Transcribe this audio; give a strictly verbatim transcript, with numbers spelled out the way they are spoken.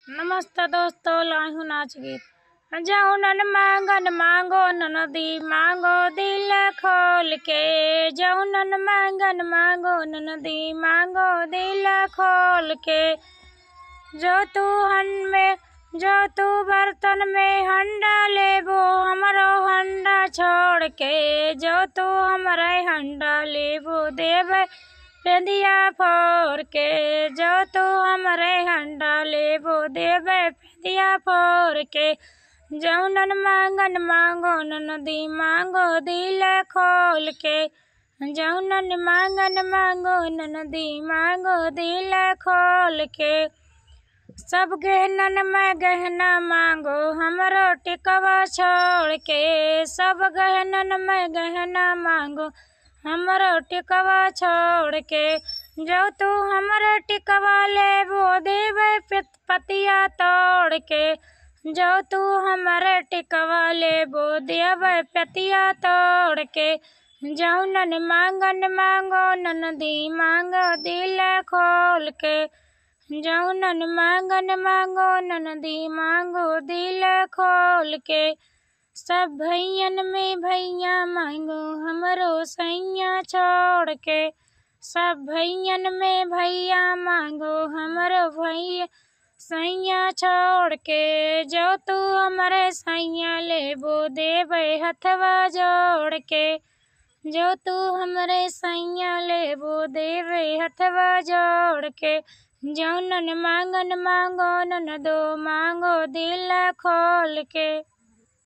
नमस्ते दोस्तों, लायू नाच गीत। जौनन मांगन मांगो ननदी, मांगो दिल खोल के। जौनन मांगन मांगो ननदी, मांगो दिल खोल के। जो तू हन में, जो तू बर्तन में हंडा लेबो, हमरो हंडा छोड़ के। जो तू हमरे हंडा लेबो, देबे पेंदिया फोर के। जो तू हमरे हंडा लेबो, देबे पेंदिया फोर के। जौनन मांगन मांगो ननदी, मांगो दिल खोल के। जौनन मांगन मांगो ननदी, मांगो दिल खोल के। सब गहनन में गहना मांगो, हमरो टिकवा छोड़ के। सब गहनन में गहना मांगो, हमरो टिकवा छोड़ के। जो तू हमरे टिकवा लेबो, देबे पित-, पतिया तोड़ के। जो तू हमरे टिकवा लेबो, देबे पतिया तोड़ के। जौनन मांगन मांगो ननदी, मांगो दिल खोल के। जौनन मांगन मांगो ननदी, मांगो दिल खोल के। सब भैयन में भैया मांगो, हमरो सैया छोड़ के। सब भैयन में भैया मांगो, हमरो भैया सैया छोड़ के। जो तू हमरे सैया लेबो, देबे हथवा जोड़ के। जो तू हमरे सैया लेबो, देबे हथवा जोड़ के। जौनन मांगन मांगो ननदो, मांगो दिल खोल के।